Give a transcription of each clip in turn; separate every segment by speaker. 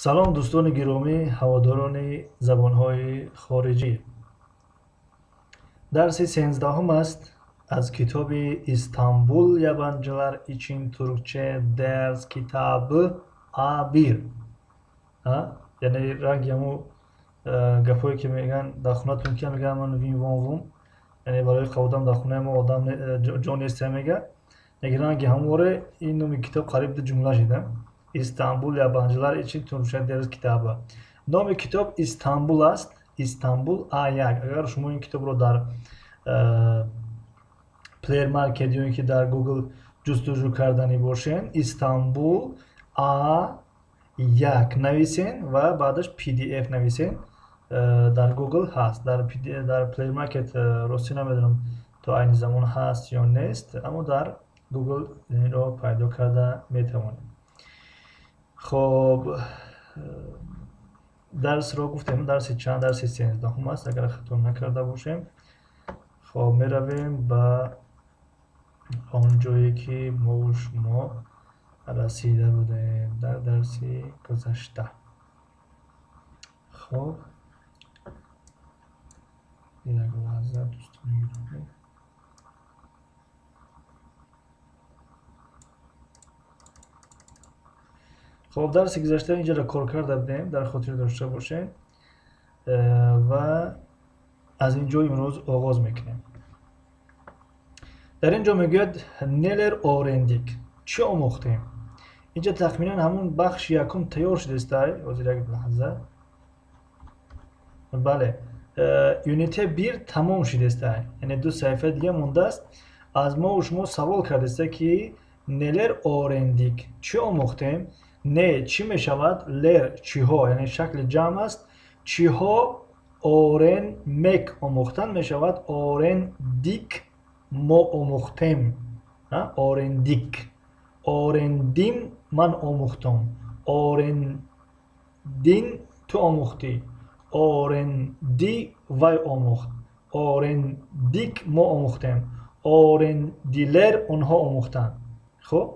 Speaker 1: Салом, дӯстони гиромӣ, ҳаводорони забонҳои хориҷӣ. Дарси 13-ҳум аст аз китоби Истанбул yabancılar için Türkçe ders kitabı A1. Яъне ранги ҳамун гапҳое ки мегӯянд дар хонатон, ки мегӯянд ман вин вон вум, яъне барои қаводам дар хонаи мо одам ҷо нест мега. Яке ранги ҳаморе ин номи китоб қариб ду ҷумла шида. Истанбул yabancılar için Türkçe ders kitabı. Номи китоб Истанбул аст. Истанбул А1. Агар шумо ин китобро дар Play Market ё ин ки дар Google ҷустуҷӯ карданӣ бошед, Истанбул А1 нависен ва баъдаш PDF нависен, дар Google ҳаст. Дар Play Market ростӣ намедонам то айни замон ҳаст ё нест, аммо дар Google инро пайдо карда метавонем. Хоб, дарсро гуфтем, дарси чанд? Дарси 13-ҳум аст, агар хато накарда бошем. Хоб, меравем ба он ҷое ки мову шумо расида будем дар дарси гузашта. Хоб, як лаҳза, дӯстони гиромӣ. Хоб, дарси гузашта инҷаро кор карда будем, дар хотир дошта бошед ва аз ин ҷо имрӯз оғоз мекунем. Дар ин ҷо мегӯяд neler öğrendik, чӣ омӯхтем? Инҷа тахминан ҳамун бахши якум тайёр шудааст. Ҳозир як лаҳза. Бале, ünite 1 тамом шудааст, яъне ду саҳифа дига мондааст. Аз мо шумо савол кардааст ки neler öğrendik, чӣ омӯхтем? Не чӣ мешавад? Лер чиҳо, яъне шакли ҷамъ аст. Чиҳо öğrenmek омӯхтан мешавад, öğrendik мо омӯхтем. Öğrendik, öğrendim ман омӯхтам, öğrendin ту омӯхтӣ, öğrendi вай омӯхт, öğrendik мо омӯхтем, öğrendiler онҳо омӯхтанд. Хуб,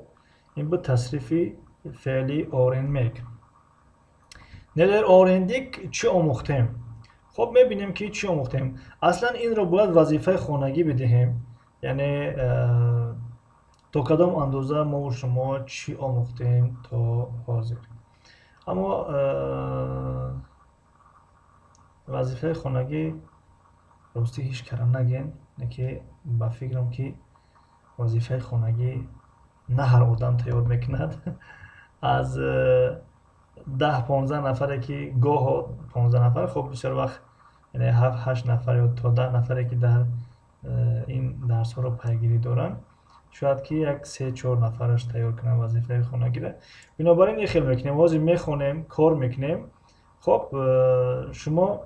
Speaker 1: ин буд тасрифи феъли öğrenmek. Neler öğrendik, чӣ омӯхтем? Хоб, мебинем ки чӣ омӯхтем. Аслан инро бояд вазифаи хонагӣ бидиҳем, яъне то кадом андоза мову шумо чӣ омӯхтем то ҳозир. Аммо вазифаи хонагӣ ростӣ ҳеҷ кара нагем, ки ба фикрам ки вазифаи хонагӣ на ҳар одам тайёр мекунад. Аз 10-15 нафаре ки гоҳо 15 нафар, хоб бисёр вақт яъне 7-8 нафар ё то 10 нафаре ки дар ин дарсҳоро пайгирӣ доранд, шояд ки як 3-4 нафараш тайёр кунанд вазифаи хонагиро. Бинобар ин хел мекунем, ҳозир мехонем, кор мекунем. Хоб, шумо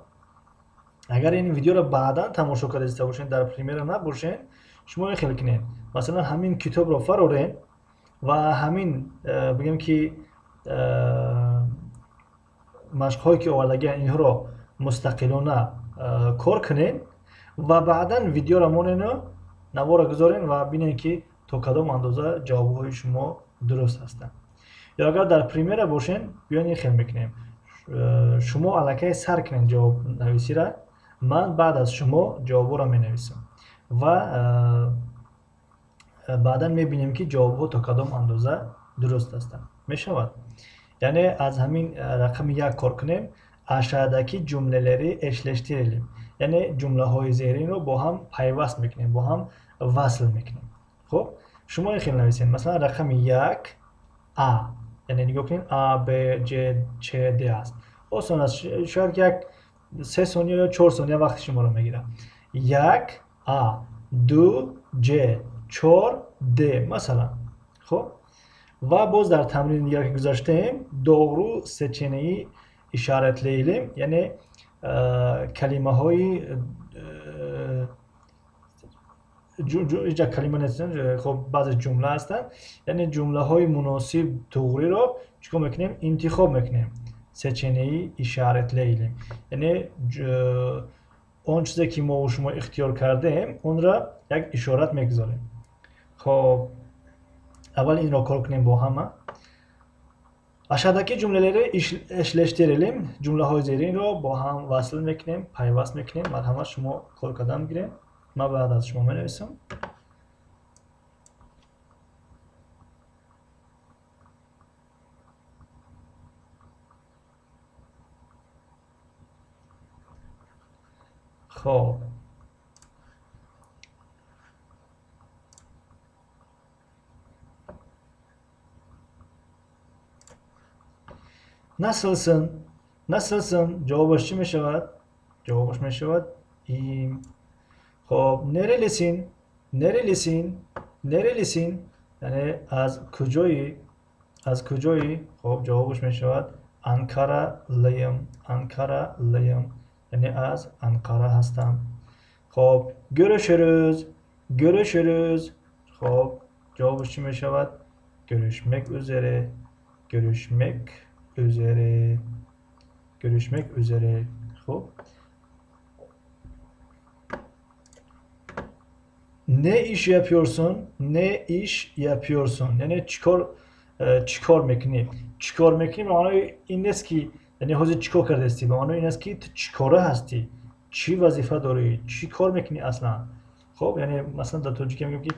Speaker 1: агар ин видеоро баъдан тамошо карда бошед, дар премьера набошед, шумо ин хел кунед. Масалан, ҳамин китобро фароред ва ҳамин бигем ки машқҳое ки овардагианд инҳоро мустақилона кор кунед ва баъдан видеоро монену наворо гузоред ва бинед ки то кадом андоза ҷавобҳои шумо дуруст ҳастанд. Ё агар дар премьера бошед, биён ин хел мекунем. Шумо аллакай сар кунед ҷавобнависиро, ман баъд аз шумо ҷавобҳоро менависам ва баъдан мебинем ки ҷавобҳо то кадом андоза дуруст ҳастанд. Мешавад? Яъне аз ҳамин рақами 1 кор кунем. Aşağıdaki cümleleri eşleştirelim. Яъне ҷумлаҳои зеринро бо ҳам пайваст мекунем, бо ҳам васл мекунем. Хуб, шумо ин хел нависед. Масалан, рақами 1 А, яъне нигоҳ кунед, А, Б, Ҷ, Ч, Д аст. Осон аст, шояд ки як 3 сония ё 4 сония вақти шуморо мегирад. 1 А, 2 Ҷ, 4 Д масалан. Хуб, ва боз дар тамрини дигар ки гузаштаем, doğru seçeneği işaretleyelim. Яъне калимаҳои инҷа калима нестанд, хоб баъзе ҷумла ҳастанд. Яъне ҷумлаҳои муносиб туғриро чикор мекунем? Интихоб мекунем. Seçeneği işaretleyelim. Яъне он чизе ки мо шумо ихтиёр кардаем, онро як ишорат мегузорем. Хоб, аввал инро кор кунем бо ҳама. Aşağıdaki cümleleri eşleştirelim. Ҷумлаҳои зеринро бо ҳам васл мекунем, пайваст мекунем. Марҳамат, шумо кор кардан бигирем. Ман баъд аз шумо менависам. Хоб. Nasılsın? Nasılsın? Ҷавобаш чӣ мешавад? Ҷавобаш мешавад iyiyim. Хоб, nerelisin? Nerelisin? Nerelisin? Яъне аз куҷоӣ? Аз куҷоӣ? Хоб, ҷавобаш мешавад Ankaralıyım. Ankaralıyım. Яъне аз Анқара ҳастам. Хоб, görüşürüz. Görüşürüz. Хоб, ҷавобаш чӣ мешавад? Görüşmek üzere. Görüşmek üzere. Görüşmek üzere. Хоб. Ne iş yapıyorsun? Ne iş yapıyorsun? Яъне чикор мекунӣ? Чикор мекунӣ ба маънои ин нест ки яъне ҳозир чӣ кор кардастӣ, ба маънои ин аст ки ту чӣ кора ҳастӣ, чӣ вазифа дорӣ, чӣ кор мекунӣ аслан. Хоб, яъне масалан дар тоҷикӣ мегӯям ки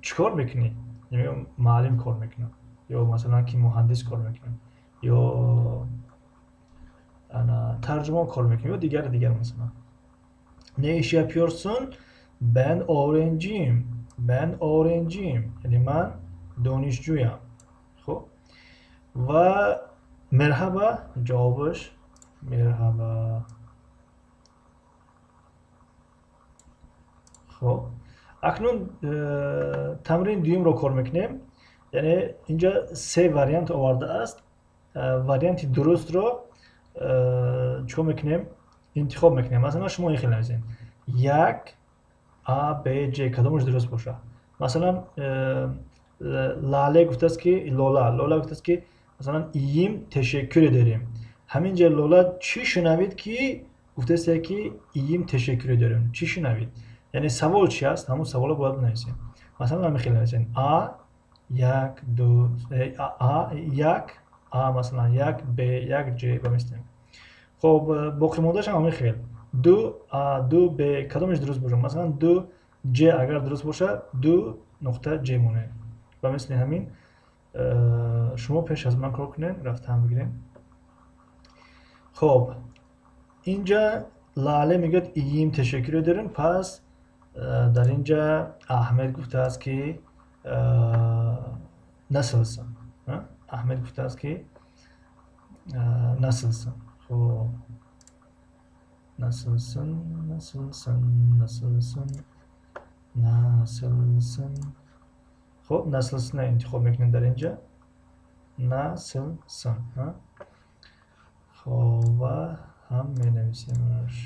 Speaker 1: чӣ кор мекунӣ? Мегӯям муаллим кор мекунам, ё масалан ки муҳандис кор мекунам, ё тарҷумон кор мекунам, ё дигар дигар масалан. Ne iş yapıyorsun? Ben öğrenciyim. Ben öğrenciyim. Яъне ман донишҷӯям. Хоб. Ва merhaba ҷавобаш merhaba. Хоб. Акнун тамрини дуюмро кор мекунем. Яъне инҷа се вариант овардааст. Варианти дурустро чикор мекунем? Интихоб мекунем. Масалан шумо ин хел нависед. Як А, Б, Ҷ кадомаш дуруст бошад? Масалан Лале гуфтааст ки Лола, Лола гуфтааст ки масалан iyiyim, teşekkür ederim. Ҳамин ҷа Лола чӣ шунавид ки гуфтааст ки iyiyim, teşekkür ederim? Чӣ шунавид? Яъне савол чи аст? Ҳамон саволро бояд бинависем. Масалан ҳамин хел нависем. А, як, ду, А, як, А масалан як, Б, як, Ҷ ба мислим. Хоб, боқимондааш ҳам ҳамин хел. Ду, А, ду, Б кадомаш дуруст бошад? Масалан ду, Ҷ агар дуруст бошад, ду нуқта Ҷ монед. Ба мисли ҳамин шумо пеш аз ман кор кунед, рафта ҳам бигирем. Хоб, инҷа Лале мегӯяд iyiyim, teşekkür ederim. Пас дар инҷа Аҳмед гуфтааст ки nasılsın? Аҳмед гуфтааст ки nasılsın? Хоб, nasılsın, nasılsın, nasılsın, nasılsın. Хоб, nasılsın интихоб мекунем дар инҷа. Nasılsın. Хоб, ва ҳам менависемаш.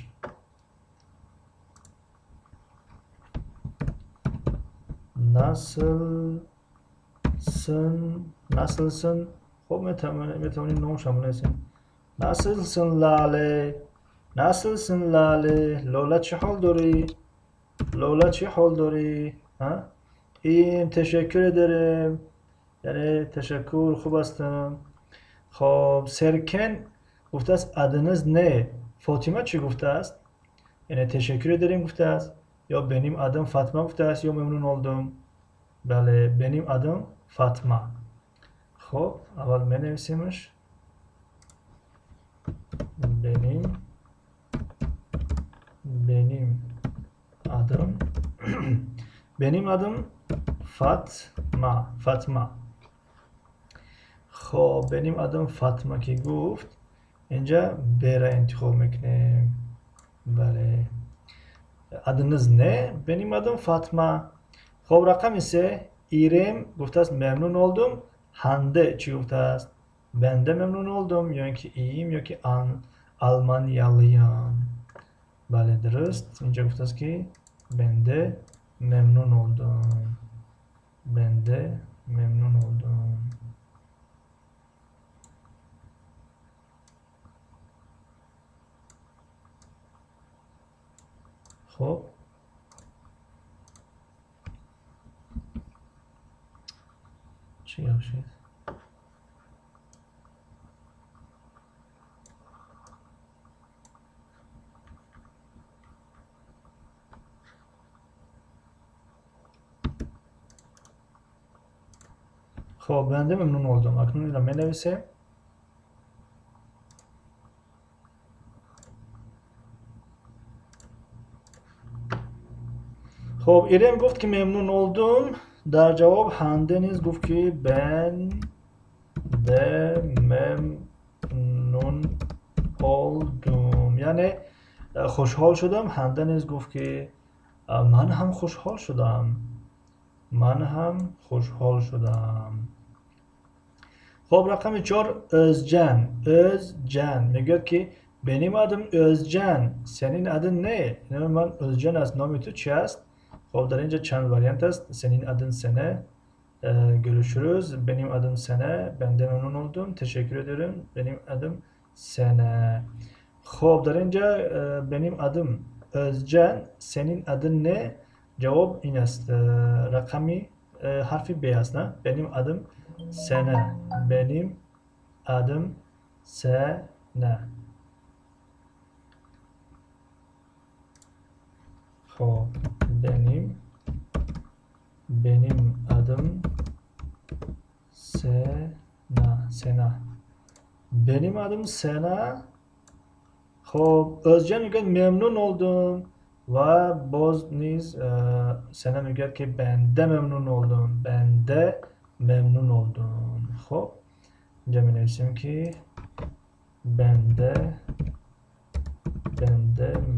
Speaker 1: Nasılsın, nasılsın. Хоб, метавонем номашам бинависем. Nasılsın Lale? Nasılsın Lale? Лола чӣ ҳол дорӣ? Лола чӣ ҳол дорӣ? İyiyim, teşekkür ederim. Яъне ташаккур, хуб ҳастам. Хоб, Серкен гуфтааст adınız ne? Фотима чӣ гуфтааст? Яъне teşekkür ederim гуфтааст, ё benim adım Fatma гуфтааст, ё memnun oldum. Бале, benim adım Fatma. Хоб, аввал менависемаш. Benim adım benim adım Fatma. Fatma. Хоб, benim adım Fatma ки гуфт, инҷа Б-ра интихоб мекунем. Бале. Adınız ne? Benim adım Fatma. Хоб, рақами се Ирем гуфтааст memnun oldum. Hande чӣ гуфтааст? Ben de memnun oldum. Ё ин ки iyiyim, ё ки Almanyalıyam. Бале, дуруст. Инҷа гуфтааст ки ben de memnun oldum. Ben de memnun oldum. Хоб, чӣ гап шуд? Хоб, ben de memnun oldum. Акнун инро менависем. Хоб, Ирем гуфт ки memnun oldum. Дар ҷавоб Ҳанде низ гуфт ки ben de memnun oldum. Яъне хушҳол шудам. Ҳанде низ гуфт ки ман ҳам хушҳол шудам. Ман ҳам хушҳол шудам. Хоб, рақами 4 Özcan. Özcan мегӯяд ки benim adım Özcan. Senin adın ne? Номи ман Özcan аст. Номи ту чи аст? Хоб, дар инҷа чанд вариант аст. Senin adın Sene. Görüşürüz. Benim adım Sene. Ben de memnun oldum. Teşekkür ederim. Benim adım Sene. Хоб, дар инҷа benim adım Özcan. Senin adın ne? Ҷавоб ин аст. Рақами ҳарфи Б аст, на? Benim adım Sene. Benim adım Sene. Хоб, benim adım Sena. Sena. Benim adım Sena. Хоб, Özcan мегӯяд memnun oldum ва боз низ Сена мегӯяд ки ben de memnun oldum. Ben de memnun oldum. Хоб, инҷа менависем ки ben de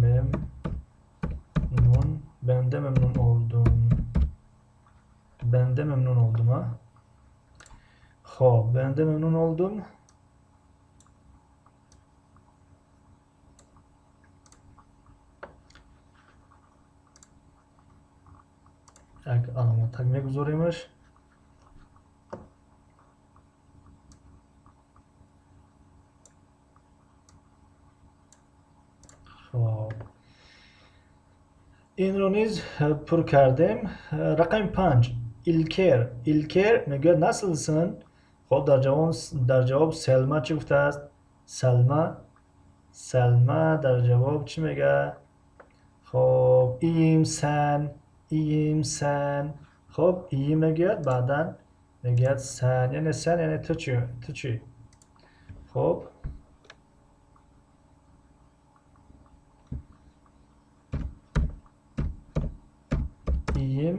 Speaker 1: memnun, ben de memnun oldum. Ben de memnun oldum, ha. Хоб, ben de memnun oldum. Як аломатак мегузоремаш. Хоб, инро низ пур кардем. Рақами 5 Илкер. Илкер мегӯяд nasılsın? Хоб, дар ҷавоб Селма чӣ гуфтааст? Салма. Салма дар ҷавоб чӣ мегӯяд? Хоб, iyiyim sen. Iyiyim sen. Хоб, iyi мегӯяд, баъдан мегӯяд sen. Яъне sen, яъне ту чӣ? Ту чӣ? Хоб, iyiyim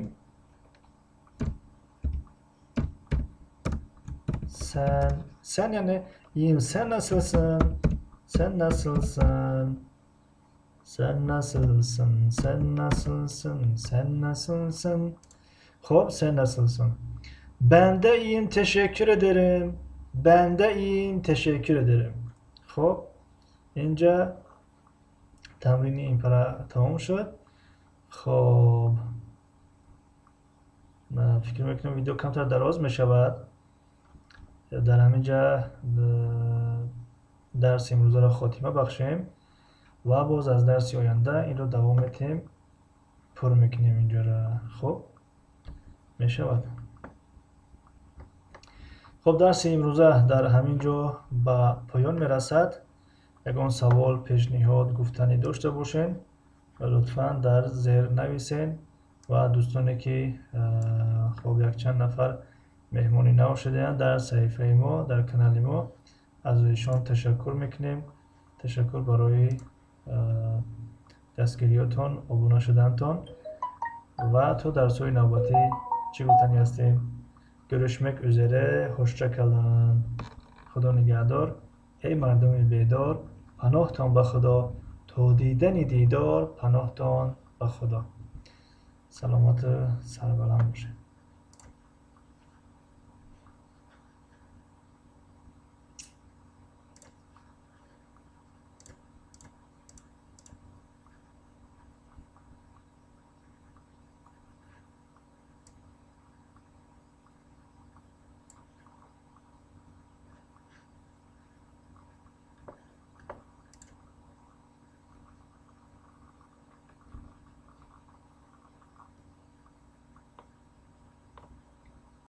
Speaker 1: sen. Sen яъне iyiyim, sen nasılsın? Sen nasılsın? Sen nasılsın? Sen nasılsın? Sen nasılsın? Хоб, sen nasılsın? Ben de iyiyim, teşekkür ederim. Ben de iyiyim, teşekkür ederim. Хоб, инҷа тамрини ин пара тамом шуд. Хоб, фикр мекунам видео камтар дароз мешавад. Дар ҳамин ҷа дарси имрӯзаро хотима бахшем ва боз аз дарси оянда инро давом метиҳем, пур мекунем инҷоро. Хоб, мешавад. Хоб, дарси имрӯза дар ҳамин ҷо ба поён мерасад. Ягон савол, пешниҳод, гуфтанӣ дошта бошед, лутфан дар зер нависед ва дӯстоне ки хоб якчанд нафар меҳмони нав шудаанд дар саҳифаи мо, дар канали мо, аз эшон ташаккур мекунем. Ташаккур барои дастгириётон, обуна шудантон ва то дарсҳои навбатӣ чӣ гуфтанӣ ҳастем? Görüşmek üzere, hoşça kalın. Худо нигаҳдор. Эй мардуми бедор, паноҳтон ба Худо, то дидани дидор, паноҳтон ба Худо. Саломату сарбаланд бошед.